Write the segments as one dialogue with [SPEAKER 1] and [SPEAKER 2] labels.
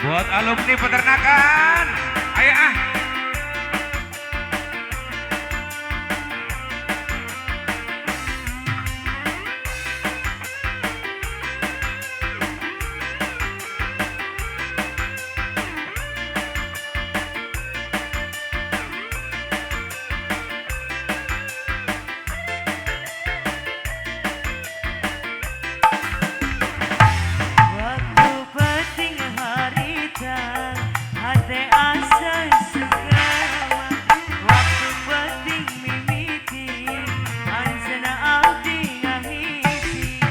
[SPEAKER 1] Buat alumni peternakan, ayo ah.
[SPEAKER 2] Hate asa suka waktu penting mimiti anjeunna abdi ngahiji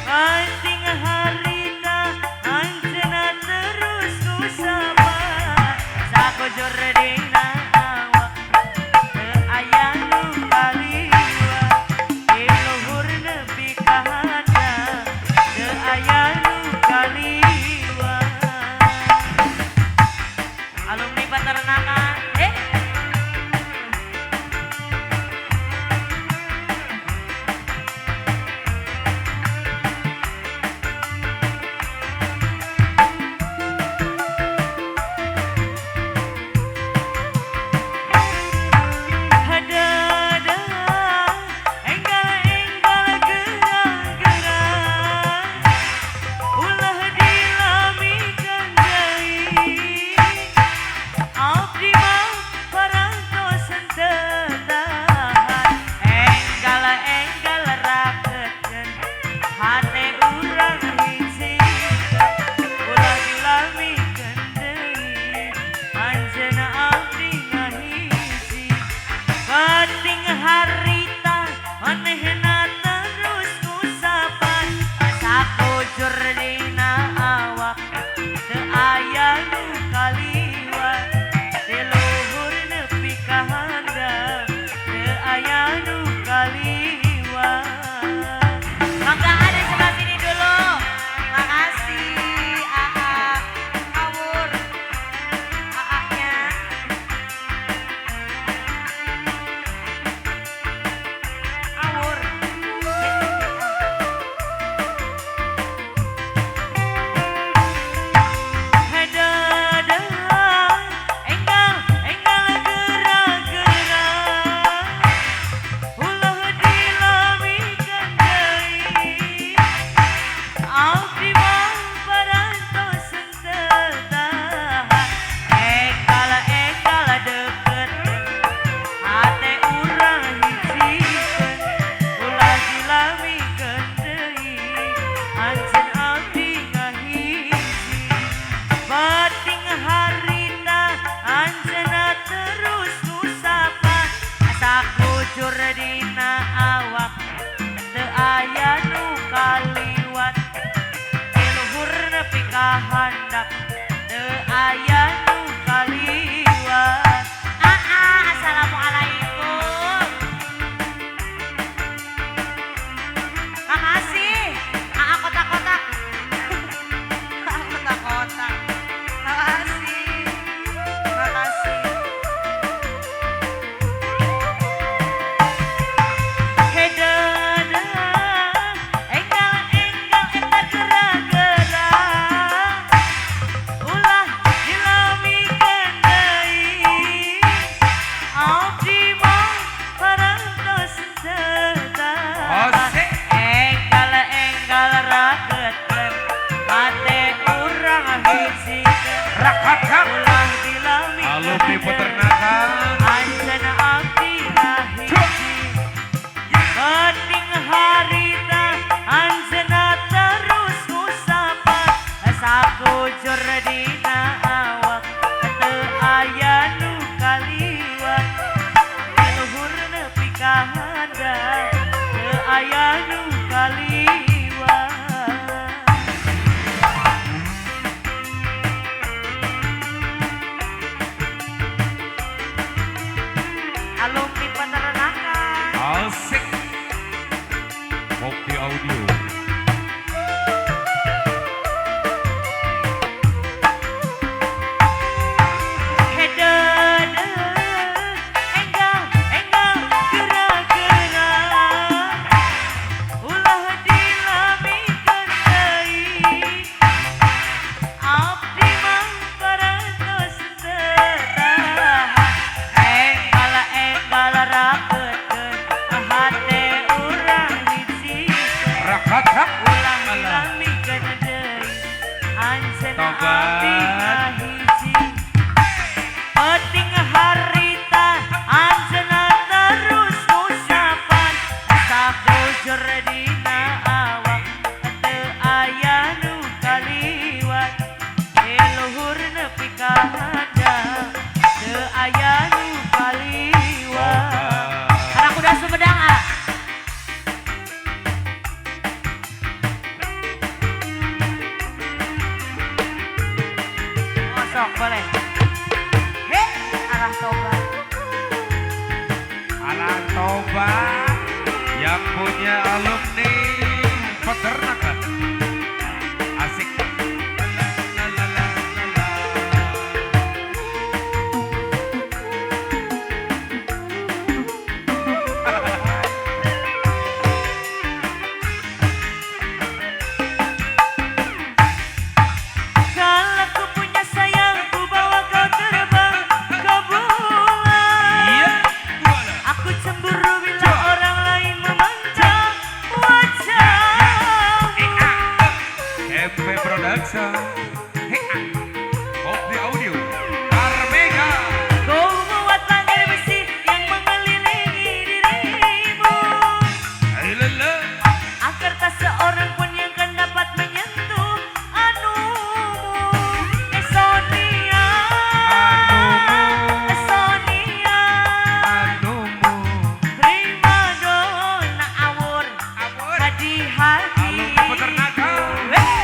[SPEAKER 2] penting harita anjeunna terus kusapa sakujur dina awak teu aya nu kaliwat di luhur nepi ka handap teu aya nu kaliwat. Alumni peternakan, Hadada, enggal-enggal gerang-gerang, ulah dilamikeun deui. Abdi mah parantos henteu tahan, enggal-enggal raketkeun hate urang hijikeun, ulah dilamikeun deui anjeunna abdi ngahiji. Penting harita manehna terus kusapan sakujur dina awak teu aya nu kaliwat di luhur nepi ka handap teu aya nu kaliwat. Mangga ada sebelah sini dulu. Makasih AA Awur AA-nya. Awur. Hadada, enggal enggal gerak-gerak, ulah dilamikeun deui. Abdi mah parantos henteu tahan, enggal-enggal deukeut hate urang hijikeun, ulah dilamikeun deui anjeun abdi ngahiji. Penting harita anjeunna terus kusapan sakujur dina awak teu aya nu kaliwat di luhur nepi ka handap teu aya nu kaliwat. Aa, assalamualaikum. Makasih Aa kotak-kotak. Aa kotak-kotak. Makasih. Makasih. Hedada, enggal-enggal eta gerak-gerak, ulah dilamikeun deui. Abdi mah parantos henteu tahan,
[SPEAKER 1] Asik.
[SPEAKER 2] enggal-enggal raketkeun hate urang hijikeun,
[SPEAKER 1] Rakatkan.
[SPEAKER 2] ulah dilamikeun
[SPEAKER 1] Alumni
[SPEAKER 2] deui
[SPEAKER 1] peternakan.
[SPEAKER 2] anjeunna abdi ngahiji. Penting harita anjeunna terus kusapan sakujur dina awak teu aya nu kaliwat di luhur nepi ka handap teu aya nu kaliwat. Alumni peternakan.
[SPEAKER 1] Asik. Kopi Audio.
[SPEAKER 2] Hedada, enggal enggal gerak-gerak, ulah dilamikeun deui. Abdi mah
[SPEAKER 1] Rakata.
[SPEAKER 2] Ulah dilamikeun deui anjeunna abdi ngahiji. Penting harita anjeunna terus ngusapan sabujur dina awak teu aya nu kaliwat luhur nepi ka handap teu aya nu kaliwat. Anak kuda Sumedang ah. Oh, sok boleh. Hei, arah Toba.
[SPEAKER 1] Alah Toba yang punya alumni peternakan. Asik. La, la, la, la, la.
[SPEAKER 2] Kalau ku punya sayang, ku bawa kau terbang ke bulan.
[SPEAKER 1] Iya.
[SPEAKER 2] Aku cemburu bila orang lain memandang wajahmu.
[SPEAKER 1] MP Production. Hey, ah. Kopi Audio. Armega.
[SPEAKER 2] Kau buat langgar besi yang mengelilingi dirimu,
[SPEAKER 1] Ailele.
[SPEAKER 2] agar tak seorang pun yang akan dapat menyentuh anumu. Eh Sonia,
[SPEAKER 1] Anumu.
[SPEAKER 2] eh Sonia,
[SPEAKER 1] Anumu.
[SPEAKER 2] prima donna awur
[SPEAKER 1] Awur.
[SPEAKER 2] di hati.
[SPEAKER 1] Alumni peternakan.
[SPEAKER 2] Hey,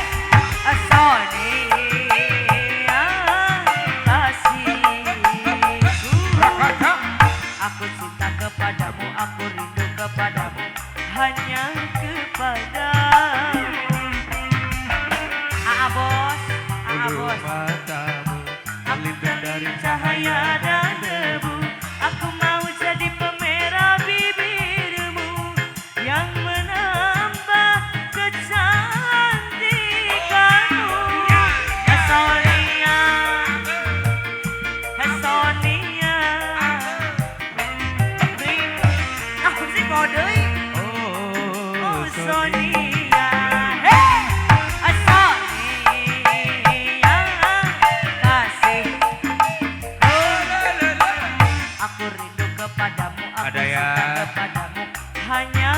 [SPEAKER 2] Sonia kasihku.
[SPEAKER 1] Rakata.
[SPEAKER 2] Aku cinta kepadamu, aku rindu kepadamu, hanya kepadamu. Aa bos, aa
[SPEAKER 1] Ulu
[SPEAKER 2] bos.
[SPEAKER 1] matamu
[SPEAKER 2] Aku
[SPEAKER 1] terlindung dari
[SPEAKER 2] cahaya dan debu. Aku mau jadi pemerah bibirmu yang menambah kecantikanmu. Sonia, Sonia. Aku sih kode.
[SPEAKER 1] Oh,
[SPEAKER 2] Oh Sonia, hey, Sonia kasih. Aku rindu kepadamu, aku
[SPEAKER 1] Ada ya.
[SPEAKER 2] cinta kepadamu, hanya